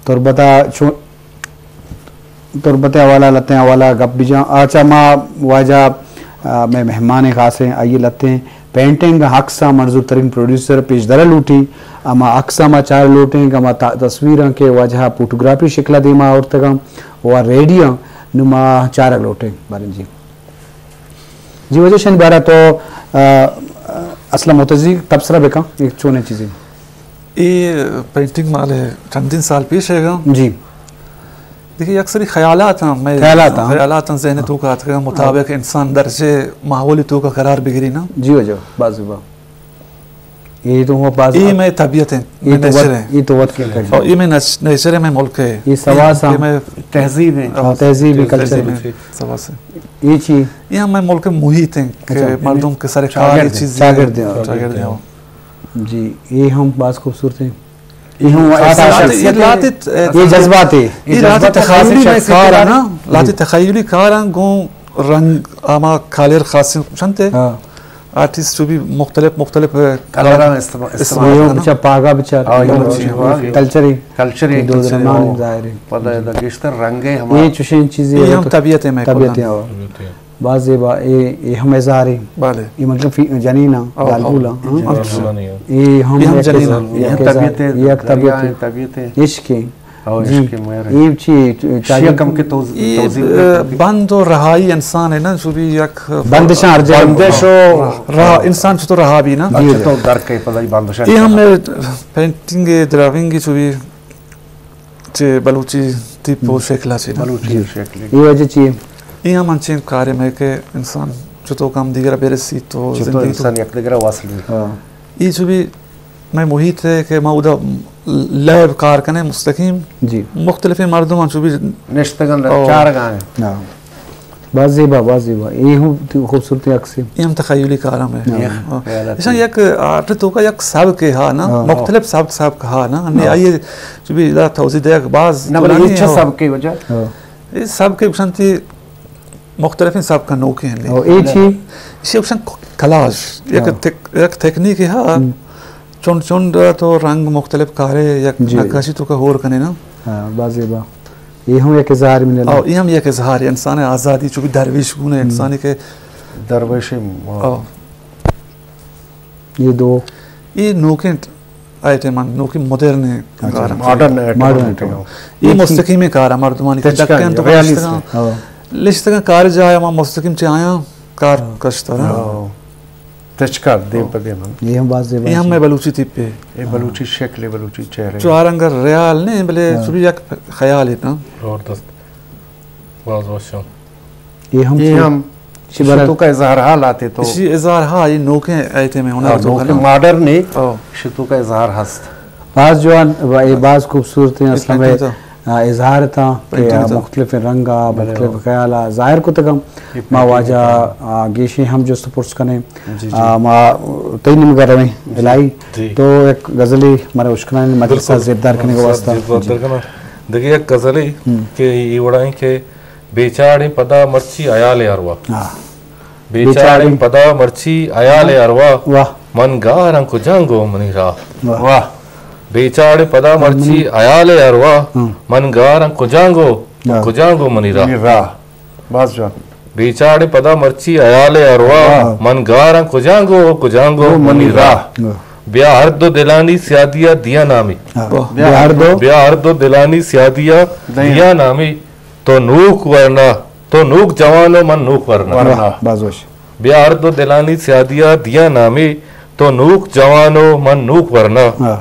تربت ءَ چو-، تربت ءِ حوالہ لتیں حوالہ گپ بجاں۔ آ چہ ما واجہ، آ، مئے مہمان خاصیں، آئی لتیں پینٹنگ عکس ءَ منظور ترین پروڈیوسر پیش در لوٹی۔ اما عکس ءَ ما چار لوٹیں کہ ما تا-، تصویراں کہ واجہ فوٹوگرافی شکل ءَ دیما آورتگاں و ریڈی آں، نو ما چارگ لوٹیں۔ باریں جی۔ جی واجہ شن بارہ تو، آ، اسلم معتزی تبصرہ بکن، ایک چونیں چیزیں۔ اے پینٹنگ مال چندین سال پیش ہے گا۔ جی۔ دیکھیں، یک سری خیالات ہیں، میں خیالات ہیں۔ خیالات ہیں، ذہن تو کا آتکا مطابق انسان درجے ماحولی تو کا قرار بگری نا۔ جی واجہ، باز با۔ یہ تو وہ باز یہ میں طبیعت ہے، یہ میں تو نیچر وقت، ہے۔ یہ تو وقت کے کر اور یہ میں نیچ-، نیچر ہے، میں ملک ہے۔ یہ سواس یہ ہیں۔ میں تہذیب ہے۔ ہاں، تہذیب ہے، کلچر ہے۔ سواس ہے۔ یہ چی؟ یہ ہمیں ملک محیط ہیں کہ اچھا۔ مردم کے سارے کار چاگرد یہ ہیں۔ چیز چاگرد ہیں۔ چاگرد ہیں۔ جی، یہ ہم باز خوبصورت ہیں۔ یہ ہم خاص احساس خاص ہے۔ یہ لاتے، یہ جذبات ہے۔ یہ یہ لاتے جذبات تخیلی خاص میں شخصیت کار ہے ہے۔ نا، لاتے جی۔ تخیلی کار ہیں، گوں رنگ آما کالر خاص ہیں، چنتے؟ ہاں۔ آرٹسٹ جو بھی مختلف، مختلف کلر ہیں استعمال، استعمال یہ کرنا۔ بچا پاگا بچار، ہاں، یہ بچا کلچری۔ کلچری۔ یہ دو کلچری، درمان ہاں۔ ظاہر ہے۔ پتہ ہے، گیشتر رنگ ہے ہمارا۔ یہ چوشیں چیزیں یہ ہم تو طبیعت ہے، میں طبیعت کلا۔ ہے، ہاں۔ باز زیبا، اے، اے ہم اظہار ہے۔ بلے۔ اے مطلب فی-، جنین ہاں، او، او۔ گالگول ہاں، ہاں۔ جی، جی۔ اے ہم یہ ہم یک جنین اظہار، ہاں۔ یہ یک اظہار، طبیعت ہے، یہ یک دریا طبیعت ہے، ہے۔ طبیعت ہے۔ عشق ہے۔ او، جی۔ عشق ہے، مہر ہے۔ اے چی، چاگرد کم کے توز-، یہ، توضیح اے، دے۔ بند و رہائی انسان ہے نا، جو بھی یک بندشاں ہر جگہ۔ بندش و رہا، انسان چطور رہا بھی نا۔ جی، چطور جی۔ در کے پتہ ہی بندشاں۔ یہ ہم پینٹنگ، ڈرائنگ جو بھی چہ بلوچی تیپ و شکل ءَ چہ نا۔ بلوچی جی۔ شکل۔ اے واجہ چی؟ اے ہم انچیں کارے میں کہ انسان چطور کم دیگر برسی تو چطور زندگی تو انسان یک دیگر واصل بی۔ ہاں۔ اے چو بھی میں محیط ہے کہ ما ادا لیب کار کنے مستقیم جی۔ مختلف مردم چو بھی نشتگن او۔ چارگاں۔ ہاں۔ باز زیبا، باز زیبا۔ اے ہم تو خوبصورت عکس ہے۔ اے ہم تخیلی کارم ہے۔ ہاں۔ ہاں۔ ایشاں یک آرٹ تو کا یک سبک ہا نا، ہاں۔ مختلف سبک، سبک ہا نا۔ نے ہاں۔ آئیے جو بھی ادا توضیح دے باز نہ، بلے طولانی یہ چھ ہو۔ سبک ہے وجہ۔ ہاں۔ یہ سبک ہے گشنتی مختلف سبک نوکے ہیں۔ ہاں، اے چی؟ ایشی گشن کلاژ، یک ہاں۔ تک-، یک تکنیک ہے ہا۔ ہم۔ چنڈ چنڈ تو رنگ مختلف کارے یک جی۔ نقاشی تو کا ہور کنے نا۔ ہاں، باز زیبا۔ اے ہم یک اظہار من اللہ۔ او، اے ہم یک اظہار انسان آزادی، چو بھی درویش گون ہے ہم۔ انسانی کے درویش ہم، او۔ یہ دو۔ یہ نوکیں آئٹم، نوکیں مدرن ہے۔ اچھا۔ Car. Modern item. Modern item. یہ یہ چی؟ مستقیم کار ہے، مردمانی کے تچکا دکان تو ریالسٹ لشتگاں۔ ہے۔ او۔ لشتگاں کار جا ما مستقیم چہ آیاں کار کشتر۔ او۔ تچکا دیم پہ دیم ہم۔ یہ ہم باز زیبا یہ ہم چیز۔ میں بلوچی تیپے۔ یہ بلوچی شکل ہے، بلوچی چہرے۔ چو آرنگ ریال نہیں، بلے ہاں۔ چو بھی یک خیال ہے نا۔ زبردست۔ باز وشم۔ یہ ہم یہ چی-، ہم چی برا؟ تو کا اظہار حال آتے تو۔ اسی اظہار حال، یہ نوکیں آئٹم ہے، ہنر ہاں، تو نوکیں کا نا۔ ماڈرن ہے، او۔ شتو کا اظہار ہست۔ باز جوان، و یہ باز خوبصورت ہیں، یہ اصلاً پینٹنگ تو۔ آ، اظہار تاں کہ پینٹنگ آ تو۔ مختلف رنگ آ، بلے مختلف ہو۔ خیال آ ظاہر کتگ ہم۔ یہ ما پینٹنگ واجہ، تو۔ آ، گیشیں ہم جست پرس کنیں۔ جی، جی۔ آ، ما تئی نیمگا رویں، جی۔ الہی۔ جی۔ تو ایک غزلی مارا اشکنائیں مجلس بالکل۔ زیبدار کرنے کے مجلس واسطہ۔ زیبدار جی۔ کرنا۔ دیگہ یک غزلی ہم۔ کہ یہ وڑائیں کہ بیچاڑیں پدا مرچی حیال اروا۔ ہاں۔ بیچاڑیں پدا مرچی حیال اروا، واہ۔ من گاراں کجاں گو منی راہ۔ واہ۔ واہ۔ بیچاڑیں پدا مرچی حیال اروا، ہاں۔ من گاراں کجاں گو، ہاں۔ کجاں گو منی راہ۔ منی راہ۔ باز جوان۔ بیچاڑیں پدا مرچی حیال اروا، واہ۔ من گاراں کجاں گو، کجاں گو منی راہ۔ واہ۔ بیا ہر دو دلانی سیادی ءَ دیا نامی۔ ہاں۔ واہ۔ بیا ہر دو۔ بیا ہر دو دلانی سیادی ءَ دیا۔ دیا نامی۔ تو نوک ورنا، تو نوک جوان و من نوک ورنا۔ ورنا۔ واہ، باز وش۔ بیا ہر دو دلانی سیادی ءَ دیا نامی، تو نوک جوان و من نوک ورنا۔ ہاں۔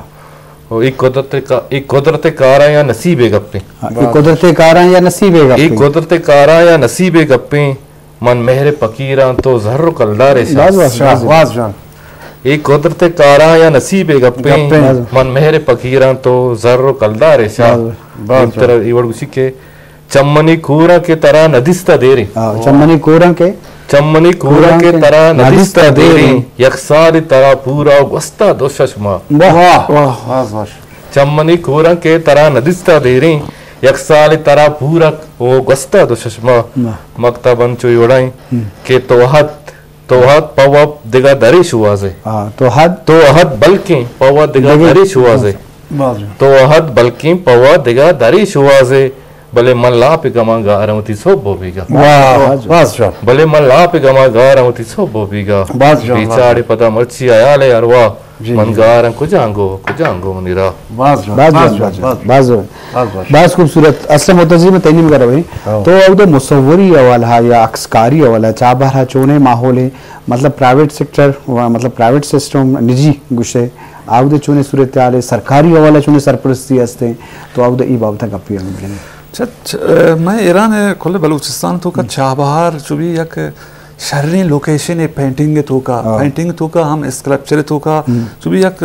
او اے قدرت کا-، اے قدرت کاراں یا نصیب گپیں۔ ہاں، اے قدرت کاراں یا نصیب گپیں۔ اے قدرت کاراں یا نصیب گپیں۔ من مہر پکیراں تو زر و کلدار شاہ۔ باز وش، باز وش۔ باز جوان۔ اے قدرت کاراں یا نصیب گپیں۔ گپیں۔ من مہر پکیراں تو زر و کلدار شاہ۔ باز وش۔ باز وش۔ اے وڑ گوشی کہ چمنی کوراں کہ ترا ندیستہ دیریں۔ ہاں، چمنی کوراں کہ۔ چمنی کوراں کہ ترا ندیستہ دیریں، یک سال ترا پورا گوستہ دو شش ماہ۔ واہ۔ واہ۔ واہ، واہ۔ چمنی کوراں کہ ترا ندیستہ دیریں، یک سال ترا پورا او گوستہ دو شش ماہ۔ واہ۔ مکتب انچو وڑائیں ہم۔ کہ تو حد تو حد پہ وت دگہ درے شوہازے۔ ہاں، تو حد۔ تو حد بلکیں پہ وت دگہ دگہ درے شوہازے۔ باز جوان۔ تو وہد بلکیں پہ وہد دگہ دری شوہازے، بلے من لاپ گماں گارم وتی سہب و بیگا۔ واہ، باز جوان۔ بلے من لاپ گماں گارم وتی سہب و بیگا۔ باز جوان، باز بیچارے جوان۔ پدا مرچی حیال ارواح، جی، من جی۔ گارم کجانگو، کجانگو منی راہ۔ باز جوان، باز جوان، باز جوان، باز جوان۔ باز جوان۔ باز جوان۔ باز خوبصورت۔ اسلم معتزی، من تئی نیمگا رویں۔ ہاں۔ تو اود مصوری حوالہ یا عکسکاری حوالہ چابہرا چونے ماحولے، مطلب پرائیویٹ سیکٹر و مطلب پرائیویٹ سسٹم، نجی گوشے، آودے چونے صورتحالے، سرکاری حوالہ چونے سرپرستی ہستیں، تو اودے ای بابتا گپے ہم بجنیں۔ چہ، چہ، مئے ایران کل بلوچستان توکا چابہار چو بی یک شریں لوکیشن پینٹنگ توکا، ہاں۔ پینٹنگ توکا ہم اسکلپچر توکا چو بی یک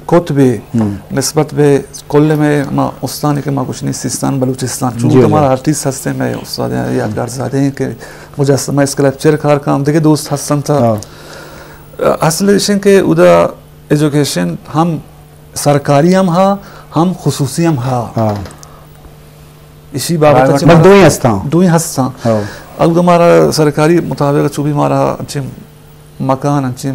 قطبے نسبت بہ کل مئے ما استان کہ ما گوشنی سیستان بلوچستان، چو جی، جی۔ ہمارا آرٹسٹ ہستیں، مئے استاد یادگار زادے ہیں کہ مجسمہ اسکلپچر کار کام، دیگہ دوست ہستن تا۔ ہاں۔ اصل ایشن کہ ادا ایجوکیشن ہم سرکاری ہم ہا، ہم خصوصی ہم ہا۔ ہاں۔ ایشی بابت بس دوئیں ہستاں۔ دوئیں ہستاں۔ ہاں۔ اگو مارا سرکاری مطابق چو بی مارا انچیں مکان، انچیں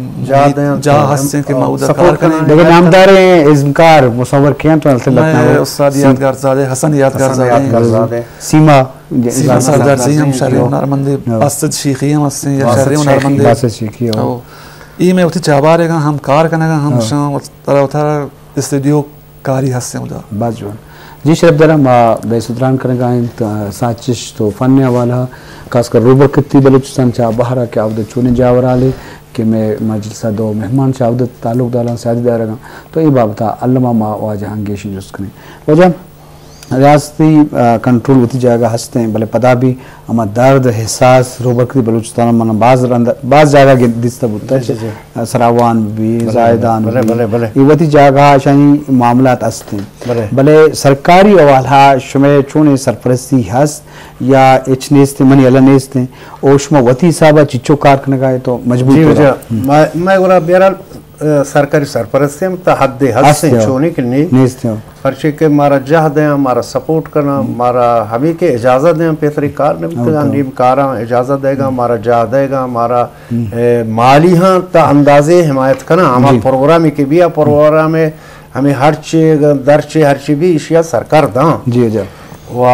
جاہ ہستیں کہ ما اودا کار کنیں۔ دیگہ نامداریں ازمکار مصور کیاں تو البت مئے استاد یادگار زادے، حسن یادگار زادے۔ سیما۔ سیما سردار زی ہم شریں ہنرمندے، باسط شیخی ہم ہستیں یا شریں ہنرمندے۔ باسط شیخی، ہاں۔ ای مئے وتی چابارے گا ہم کار کنگا ہم شاں ترا وتارا استودیو کاری ہستیں ادا۔ باز جوان۔ جی شرپ دارا ما بے ستران کنگا انت، آ، ساچشت و فن حوالہ، خاص کر روبرکتی بلوچستان چابہرا کہ آودے چونیں جاورالے کہ مئے مجلسا دو مہمان چہ آودے تعلق داراں سیادی دارگاں، تو ای بابتا الما ما واجہاں گیشیں جست کنیں۔ واجہ، ریاستی، آ، کنٹرول وتی جاگہ ہستیں، بلے پدا بھی ہما درد، احساس، روبرکتی بلوچستان من باز رند، باز جاگہ گر-، دیستہ بوتہ، جی، جی، جی۔ سراوان بی، بلے، زاہدان بلے، بی۔ بلے، بلے۔ ای وتی جاگہ اشانی معاملات ہستیں۔ بلے۔ بلے سرکاری حوالہ شمئے چونیں سرپرستی ہست یا ہچ نیستیں، منی اللہ نیستیں، او شما وتی حسابا چچو کار کنگا ہے تو مجبور جی، تو واجہ، ما، ما گورا بہرحال، آ، سرکاری سرپرستی ہم تا حد ہستیں، ہستیں۔ چونیں کہ نی۔ نیستیں۔ پرچے کہ مارا جاہ دیاں، مارا سپورٹ کناں، مارا ہمے کہ اجازت دیاں، پیسری کار نہ بیتگاں، نیم کاراں اجازت دیگاں، مارا جاہ دیگاں، مارا، اے، مالی ہاں تا اندازے حمایت کناں۔ ہما پروگرامی کہ بیا، پروگرام ہمے ہرچے درچے ہرچے بھی ایشیا سرکار داں۔ جی، جی۔ و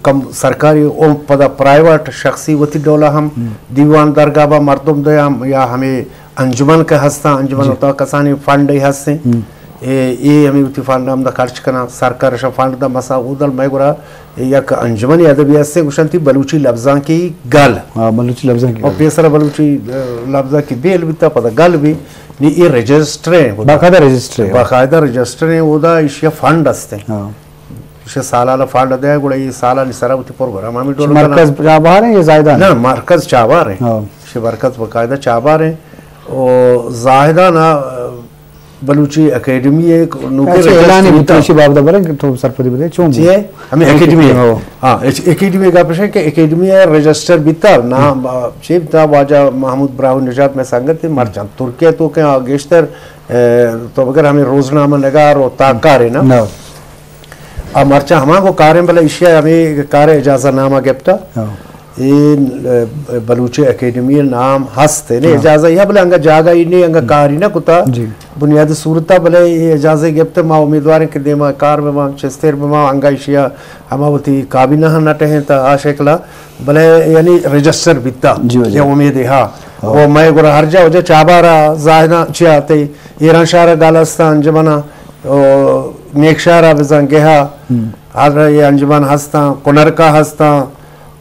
کم سرکاری او پدا پرائیویٹ شخصی وتی ڈولا ہم دیوان درگاہ با مردم دیاں یا ہمے انجمن کہ ہستاں، انجمن جی۔ اتاں کسانی فنڈ ہستیں۔ اے، اے ہمے وتی فنڈ ہم دا خرچ کناں، سرکار شا فنڈ دا مسا اودل مئے گورا یک انجمن ادبی ہستیں، گوشنتی بلوچی لبزانکی گل۔ ہاں، بلوچی لبزانکی گل۔ پیسرا بلوچی، آ، لبزانکی بیل بیتا، پدا گل بی، نی اے رجسٹر ہیں، باقاعدہ رجسٹر ہیں۔ باقاعدہ رجسٹر ہیں، اودا ایشیا فنڈ ہستیں۔ ہاں۔ ایشیا سالانہ فنڈ دے، گڑا اے سالانی سرا وتی پروگرام ہمیں ڈول مرکز چابہار ہیں یا زاہدان؟ نہ، مرکز چابہار ہیں۔ ہاں۔ ایشیا مرکز باقاعدہ چابہار ہیں۔ او زاہدان، آ، بلوچی اکیڈمی ایک نوکے اچھا، اعلان ہی بوتا، اسی بابت برے کہ تو سرپدی بدے، چون جی، ہمیں اکیڈمی ہے۔ ہاں۔ ہاں، اچ-، اکیڈمی کا پشے کہ اکیڈمی ہے رجسٹر بیتا، نام، آ، چی بیتا، واجہ محمود براہو نژاد میں سنگت تھی، مرچاں ترکیہ تو کہ، آ، گیشتر، اے، تو بگر ہمیں روزنامہ نگار و تاکار ہے نا۔ آ مرچاں ہما گو کاریں، بلے ایشیا ہمیں کار اجازہ نامہ گپتا۔ ہاں۔ اے، اے، بلوچی اکیڈمی نام ہست نے، ہاں۔ اجازہ یا بلے انگا جاگہ ہی نے، انگا کاری نہ کتا۔ جی۔ بنیادی صورتا بلے اے اجازہ گپتا، ما امیدواریں کہ دیما کار بہ ما، چستر بہ ما، انگا ایشیا ہما وتی کابینہ نہ ٹہیں تا آ شکلا، بلے یعنی رجسٹر بیتا۔ جی، جی۔ یا امید ہا۔ ہاں۔ او مئے گورا ہر جا وجہ چابارا زاہدان چیا تے ایران شہر گالستان جمنا او نیکشہر ء بزاں گہا، ہر اے انجمن ہستاں، کنرکا ہستاں،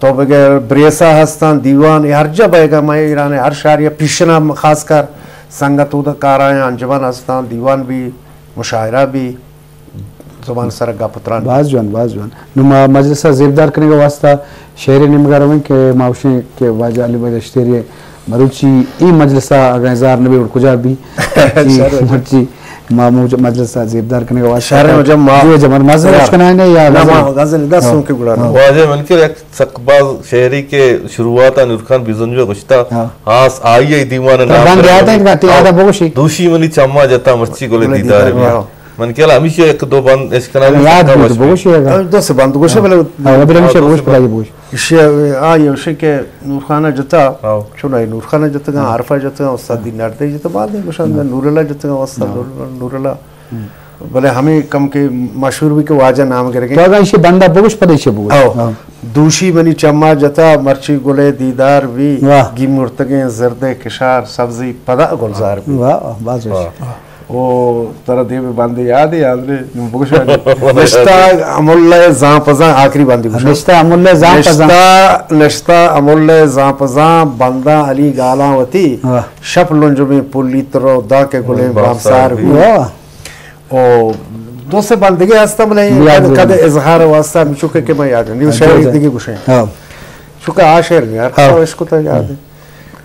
تو بگر بریسا ہستاں، دیوان، اے ہر جا بئیگا مئے ایران ء ہر شہر یا پیشنا خاص کر سنگت اود کارایاں، انجمن ہستاں، دیوان بی، مشاعرہ بی، زبان سر گپ تران۔ باز جوان، باز جوان۔ نو ما مجلس ء زیبدار کنگ ء واسطہ شعر ء نیمگ ء رویں کہ ما گوشیں کہ واجہ علی بخش دشتیری مروچی اے مجلس ء اگاں ہزار نبی گڑ کجا بی؟ مرچی، مرچی ما موج-، مجلس ء زیبدار کنگ ء واسطہ۔ شہر ء جمع ما جی، جمع ما زر اشکنائیں یا نہ، ما غزل؟ غزل دس ہاں۔ سوں کے گڑا۔ ہاں۔ واجہ من کہ یک سک باز شعری کے شروعات ء نور خان بزنجو گشتا، ہاں۔ آس آئی ء دیوان ء ترا نام بند یاد ہے کہ تی آدم بگوشی۔ دوشی منی چما جتا مرچی گلے گلے دیدار دیدار بیا۔ بیا۔ من کہ ہمیشہ یک دو بند اشکنائیں یاد سکا بوت وش بی۔ بگوشی اگاں۔ دو سے بند گوشے ہاں۔ بلے۔ ہاں، بلے ہمیشہ ہاں، دو بگوش سے بند۔ بلے بگوش۔ ایشی ء آ ایوشی کہ نورخانہ جتا، ہاؤ۔ چونائی نورخانہ جتگاں، ہاں۔ عارفہ جتگاں، استاد ہاں۔ دین نردے جتا، بعد گوشان ہاں۔ نوراللہ جتگاں، استاد ہاں۔ نور-، نوراللہ۔ ہم۔ بلے ہمے کم کہ مشہور بی کہ واجہ نام گرگیں۔ تو اگاں ایشی بندہ بگوش، پدا ایشی بگوش۔ او۔ ہاں۔ دوشی منی چما جتا، مرچی گلے دیدار بی، واہ۔ گی مرتگیں زردے کشار، سبزی پدا گلزار بی۔ واہ، واہ، باز وش۔ واہ۔ او ترا دیم بندے یاد ہے، یاد نے؟ بگوش واجہ۔ نشتا املے زان پزان، آخری بندی گوش۔ نشتا املے زان پزان۔ نشتا، نشتا املے زان پزان، بنداں علی گالاں وتی۔ واہ۔ شپ لنجمیں پلی ترو داں کہ گلیں بامسار بی۔ واہ۔ او دو سے بند دگہ ہستاں، بلے یاد کد، کد نہیں۔ اظہار واسطہ ہم چکے کہ میں یاد نہیں۔ اچھا، شعر اچھا۔ دگہ گوشیں۔ ہاں۔ چکا آ شعر نہیں یار، ہاں۔ تو اس کو تو یاد ہے۔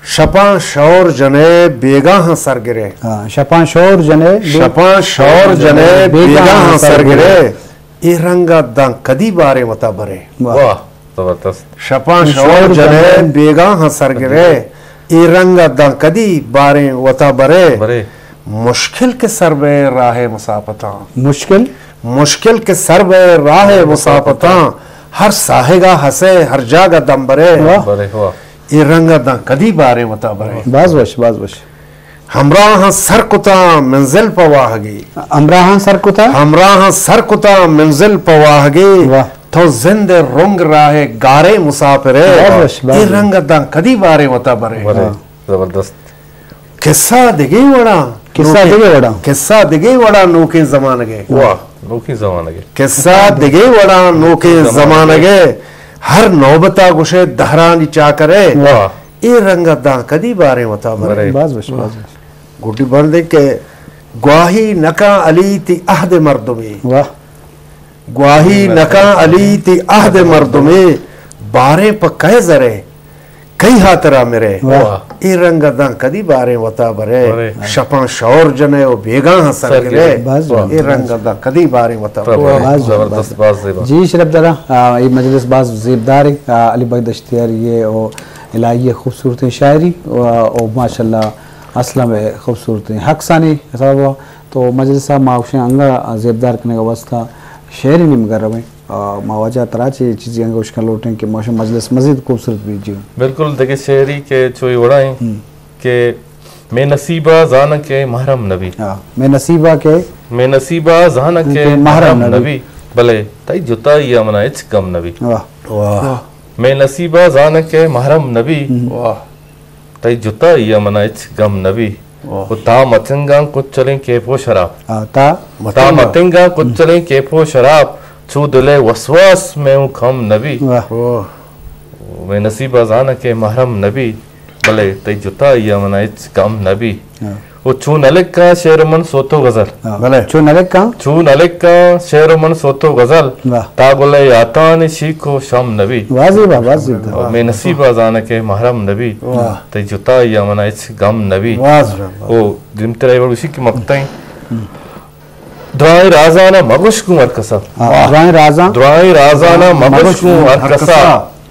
شپاں شور جنے بیگاہاں سر گرے۔ ہاں، شپاں شور جنے بے-، شپاں شور جنے بیگاہاں سر گرے۔ اے رنگ ء داں کدی باریں وتا برے۔ واہ۔ واہ، زبردست۔ شپاں شور شور جنے جنے بیگاہاں سر گرے، اے رنگ ء داں کدی باریں وتا برے۔ برے۔ مشکل کہ سر بئے راہ مساپتاں۔ مشکل؟ مشکل کہ سر بئے راہ مساپتاں، ہر ساہگا ہسے ہر جاگہ دم برے۔ واہ۔ برے، واہ۔ اے رنگ ء داں کدی باریں وتا برے۔ باز وش، باز وش۔ ہمراہاں سر کتاں منزل پہ واہگے۔ ہمراہاں سر کتاں؟ ہمراہاں سر کتاں منزل پہ واہگے۔ واہ۔ تو زند رنگ راہ گاریں مسافرے۔ باز وش، باز اے وش۔ رنگ داں کدی باریں وتا برے۔ برے۔ ہاں۔ زبردست۔ قصہ دگے وڑاں قصہ نوکیں، دگے وڑاں۔ قصہ دگے وڑاں نوکیں زمانگے۔ واہ، نوکیں زمانگے۔ قصہ دگے وڑاں نوکیں زمانگے۔ ہر نوبتا گوشے دہرانی چاکرے۔ واہ۔ اے رنگ داں کدی باریں وتا برے۔ برے۔ باز وش، باز وش۔ گڈی بندے کہ گواہی نکاں علی تی عہد مردمے۔ واہ۔ گواہی نکاں علی تی عہد مردمے، باریں پہ کئے زرے، کئی ہاترا مرے۔ واہ۔ اے رنگ داں کدی باریں وتا برے، برے۔ شپاں شور جنے و بیگاہاں سر سر گرے۔ گرے۔ باز واہ۔ اے رنگ داں کدی باریں وتا برے۔ برے۔ باز زبردست، باز زیبا۔ جی شرف دارا، آ، اے مجلس باز زیبدار ہے۔ آ، علی بخش دشتیاری ہے او الہی خوبصورتیں شاعری و، او ماشاءاللہ اسلم ء خوبصورتیں عکسانی حساب ء۔ تو مجلس ء ما گوشیں انگا زیبدار کنگ ء واسطہ شعری نیمگ ء رویں۔ آ، ما واجہ ترا چے چیزی انگا گوشگ لوٹیں کہ ما شما مجلس مزید خوبصورت بیت جی۔ بالکل دگہ شعری کہ چوئی وڑا ہیں ہم۔ کہ مے نصیب ء زانگ کہ محرم نبی۔ ہاں، مے نصیب ء کہ مے نصیب ء زانگ کہ کہ محرم محرم نبی۔ نبی، بلے تئی جتائی ء منا ہچ غم نبی۔ واہ۔ واہ۔ مے نصیب ء زانگ کہ محرم نبی۔ ہم۔ واہ۔ تئی جتائی ء منا ہچ گم نبی۔ واہ۔ و تا متنگاں کچلیں کیپ و شراب۔ آ، تا تا متنگاں۔ متنگاں کچلیں کیپ و شراب۔ چو دل ء وسواس میں اوں کم نبی۔ واہ۔ واہ۔ مے نصیب ء زانگ کہ محرم نبی، بلے تئی جتائی ء منا ہچ گم نبی۔ ہاں۔ و چو نہ لکھاں شعر من سوت و غزل۔ ہاں۔ بلے۔ چو نہ لکھاں؟ چو نہ لکھاں شعر من سوت و غزل۔ واہ۔ تا گل ء یاتانی شیک و شم نبی۔ واہ زیبا، واہ زیبا۔ و مے نصیب ء زانگ کہ محرم نبی۔ واہ۔ تئی جتائی ء منا ہچ گم نبی۔ واہ زیبا۔ او دیمترا اے وڑ گوشی کہ مکتیں۔ درائیں رازانا مگوش گوں ہر کسا۔ ہاں، واہ۔ درائیں رازاں۔ درائیں رازانا مگوش گوں ہر کسا۔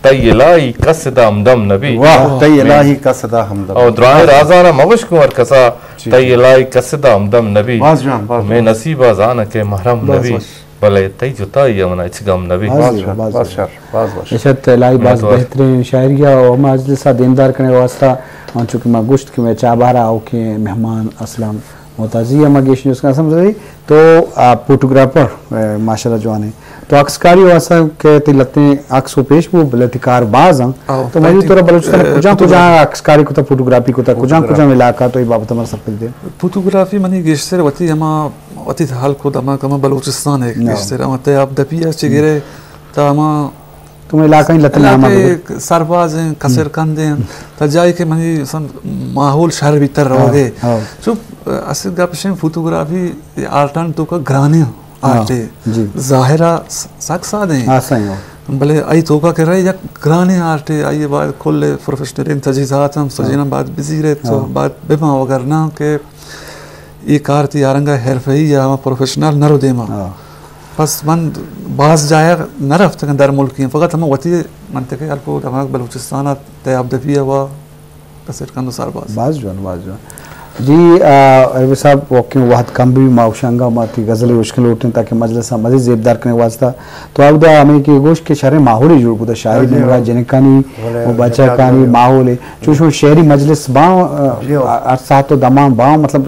تئی الہی کس دا ہمدم نبی۔ واہ، تئی الہی کس دا ہمدم۔ او درائیں رازانا مگوش گوں ہر کسا۔ جی، تئی جی۔ الہی کس دا ہمدم نبی۔ باز جان، باز مے جان۔ نصیب ء زانگ کہ محرم باز نبی۔ وش۔ بلے تئی جتائی ء منا ہچ گم نبی۔ باز باز جان، باز باز جان۔ شر، باز وش۔ اشت الہی باز منتوار۔ بہترین شاعری ء و مجلس ء دیمدار کنگ ء واسطہ، انچو کہ ما گوشت کہ مئے چابہار ء آؤکیں مہمان اسلم معتزی ء ما گیش نیوز کناں۔ اسلم معتزی تو، آ، فوٹوگرافر، اے، ماشاءاللہ جوان ہے۔ تو عکسکاری واسطہ کہ تئی لتیں عکس و پیش بو، بلے تئی کار باز ہیں۔ آؤ، تو مجھے تورا بلوچستان اے، کجا فوٹوگرافی۔ کجا عکسکاری کتا، فوٹوگرافی کتا، کجا کجا فوٹوگرافی۔ علاقہ تو یہ بابت ہمارا سرپد دے۔ فوٹوگرافی منی گیشتر وتی ہما وتی حال کو دما کما بلوچستان ہے ہاں۔ گیشتر ہما تیاب دپی ہے چگرے تا ہما تو مئے علاقہ ء لتیں نام ء علاقہ بگو۔ سرباز ہیں، کسر کند ہیں، تا جائی کہ منی مثلاً ماحول شر بیتر ہاں، روگے۔ ہاں۔ چو اصل گپ شیں فوٹوگرافی آرٹان تو کا گرانے ہاں، آرٹ ہے۔ جی۔ ظاہرہ س-، سک سادے ہیں۔ ہاں، صحیح ہو۔ بلے آئی تو کا کر رہے یک گرانے آرٹ ہے، آئی بعد کل پروفیشنل تجہیزات ہم سجینا ہاں۔ بعد بزی رہے تو ہاں۔ بعد بما وگر نہ کہ یہ کار تی آرنگا حرفہی یا ہما پروفیشنل نہ رو دیما۔ ہاں۔ پس من باز جایا نہ رفتگاں در ملکی، فقط ہما وتی منطقہ ہلکو دماغ بلوچستان ء تیاب دپی ء وا کسر کند و سرباز۔ باز جوان، باز جوان۔ جی، آ، عربی صاحب، واقعی وقت کم بھی، ما اوشانگا ما تی غزل اشکن لوٹیں تاکہ مجلس ءَ مزید زیبدار کرنے واسطہ۔ تو اودا ہمیں کہ گوش کہ شریں ماحول جوڑ بوتا، شاعری جی، نیمگا ہاں۔ جنکانی بلے، و بچکانی جنکانی۔ ماحول ہے۔ چوش شعری مجلس باں، آ، جی، ہاں۔ آ، ہر ساعت و دمان باں، مطلب،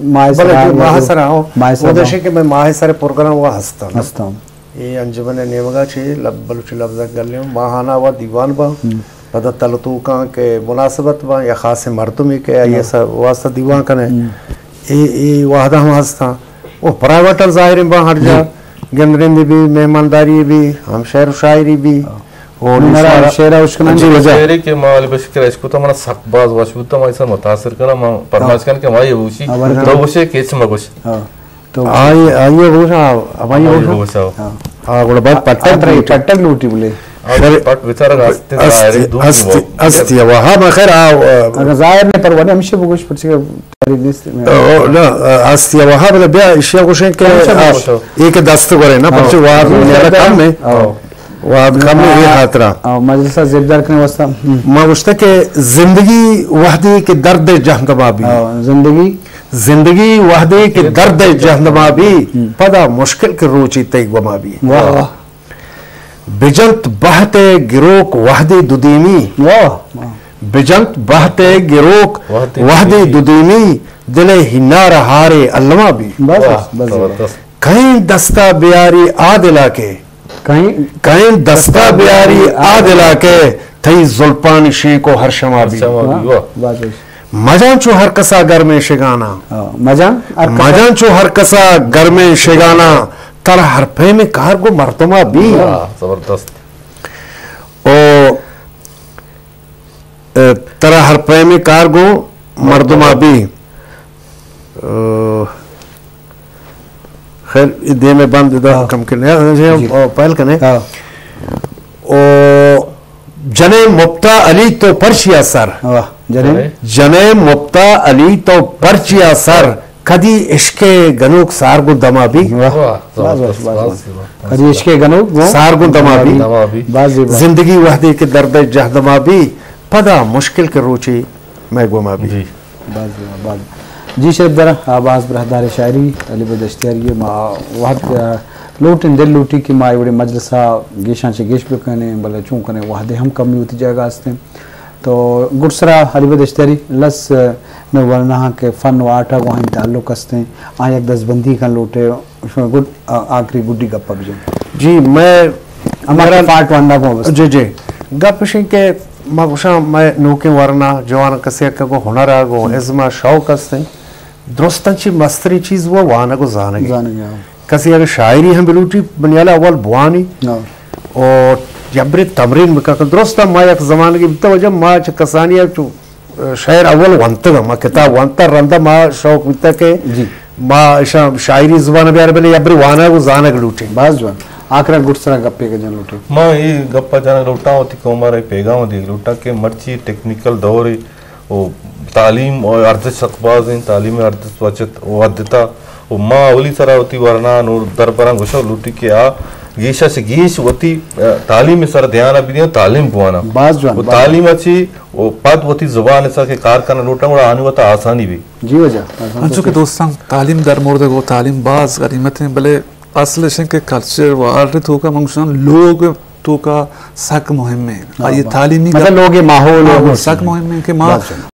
ماہ بلے، سرا جی، یا ماہ تو سرا، ہاں۔ ماہ سرا۔ وہ دشے کہ میں ماہ سرا پروگرام وہ ہستاں۔ ہستاں۔ اے انجمن ءِ نیمگا چہ لب-، بلوچی لبزانک گلیں ماہانہ وا دیوان باں، ہم۔ پدا تلتوکاں کہ مناسبت باں یا خاصیں مردمے کہ آئی ہاں۔ ءِ واسطہ دیوان کنیں۔ ہم۔ اے، اے وہدہ ہم ہستاں۔ او پرائیویٹل ظاہریں باں ہر جا، جی۔ گندنندی بھی، مہمانداری بھی، ہم شعر و شاعری بھی۔ ہاں۔ او نوں نرا نشارا شعر اشکنانی۔ جی، وجہ۔ شعرے کہ ما علی بشیر اشکتا، منا سخت باز وش بوتا، ما ایسا متاثر کنا، ما پرماش ہاں۔ کن کہ ما یہ ہوشی، ہاں، ورنہ تو گوشے کہ چھ مگوش۔ ہاں۔ تو آئی، آئی ءَ بوشاں، ہمائی ہمائی بوشاں۔ بوشاں۔ ہاں۔ ہاں، گڑا بعد پٹک آ، ترا لوٹی۔ پٹک لوٹی بلے۔ شر-، پٹک بیچارہ راستے است، ظاہر ہے، دور است، نہیں ہوا۔ است، یا وہاں میں خیر آ، آ، اگر ظاہر نہیں پرواہ نہیں، ہمیشہ بگوش پرچے تاریخ نیست۔ او، نہ، آ، است یا وہاں بلے بیا اشیا گوشیں کہ ہمیشہ آ، بگوشو۔ ایک دست گورے نا، ہاں۔ پرچے وہاں ہاں۔ میرا کم ہے۔ ہاں۔ وہاں کم ہے، یہ ہاں۔ خاطرہ۔ ہاں، مجلسہ زیبدار کرنے واسطہ۔ ہم۔ ما گوشتا کہ زندگی وہدے کہ درد جہندما بھی۔ ہاں، زندگی زندگی وہدے کہ درد جہندما بی، ہم۔ پدا مشکل کہ روچی تئی گما بی۔ واہ، واہ۔ بجنت بہت گروک وہدے دودیمی۔ واہ، واہ۔ بجنت بہت گروک وہدے وہدے دودیمی۔ دودیمی، دل ہنار ہارے الما بی۔ بس، واہ، بس، بس۔ زبردست۔ کہیں دستا بیاری آ دلا کے۔ کہیں کہیں دستا بیاری آ دلا کے، تئی زلپانی شینکو ہر شما بی۔ ہر شما بی، واہ۔ واہ، بس، بس۔ مجان چو ہر کسا گرمیں شگانا۔ ہاں، مجان ہر کسا۔ مجان چو ہر کسا گرمیں شگانا، ترا ہر پیمیں کار گو مردما بی۔ واہ، زبردست۔ او، اے، ترا ہر پیمیں کار گو مردما بی۔ او، خیر، اے دیم ءَ بند ادا ہاں۔ کم کنے، جی۔ او، پہل کنے۔ ہاں۔ او، جنیں مپتا علی تو پرچیا سر۔ واہ، جنیں۔ جنیں مپتا علی تو پرچیا سر، کدی عشق گنوک سار گوں دما بی۔ واہ، واہ، باز، باز، باز، باز۔ کدی عشق گنوک گوں سار گوں دما بی۔ دما بی۔ باز زیبا۔ زندگی وہدے کہ درد جہدما بی، پدا مشکل کہ روچے مئے گوما بی۔ جی۔ باز زیبا، باز۔ جی شریف دارا، آ، باز براہدار شاعری علی بخش دشتیاری ما وہد، آ، لوٹیں، دل لوٹی کہ ما اے وڑیں مجلسا گیشاں چہ گیش بکنیں، بلے چون کنیں وہدے ہم کمی وتی جاگہ استیں۔ تو گڈسرا علی بخش دشتیاری لس، آ، مئے ورناہاں کہ فن و آرٹا گوں آہانی تعلق استیں، آ یک دزبندی کن لوٹے، شما گڈ، آ، آخری گڈی گپا بجن۔ جی، میں ہما کہ پارٹ ون ءَ گوں بس۔ جی، جی۔ گپ اش انت کہ ما گوشاں، مئے نوکیں ورنا جوان کسے کہ گوں ہنر ءَ گوں ازم ءَ شوق است انت۔ درستاں چہ مستریں چیز وہ وانگ و زانگ انت۔ زانگ انت، ہاں۔ کسے اگر شاعری ہم بلوٹی، بنیاد اول بوانی۔ ہاں۔ اور جبری تمرین بکن۔ درستاں ما یک زمانگی بیتا وجہ ما چہ کسانی ءَ چو شعر اول ونتگ، ما کتاب ونتا، رندا ما شوق بیتا کہ جی۔ ما اشاں شاعری زبان بیار، بلے یبری وانگ و زانگ لوٹیں۔ باز جوان۔ آخرا گڈسرا گپے کہ جن لوٹیں۔ ما اے گپا جنگ لوٹاں، وتی قوم ءَ را پیغام دیگ لوٹاں کہ مرچی ٹیکنیکل دور و تعلیم و ارزش سک باز انت، تعلیم ارزش بچت و ودتا و ما اولی سرا وتی ورنا نوں دربراں گوشگ لوٹی کہ آ گیشا چہ گیش وتی، ء، تعلیم سر دھیان بدیاں، تعلیم بواناں۔ باز جوان، و باز تعلیم جوان۔ چی و پد وتی زبان ء سر کہ کار کنگ لوٹاں، گڑا آنی وتا آسانی بی۔ جی واجہ، آسان انچو تو کہ کیا؟ دوستاں، تعلیم در مورد گو تعلیم باز غنیمت ہیں، بلے اصل اش ہیں کہ کلچر و آرٹ توکا من گوشاں لوگ توکا سک مهم ہیں۔ ہاں، آئی باز۔ تعلیمی مطلب گپ لوگ ماحول ہاں، ہے، سک مهم ہیں کہ ما باز جوان۔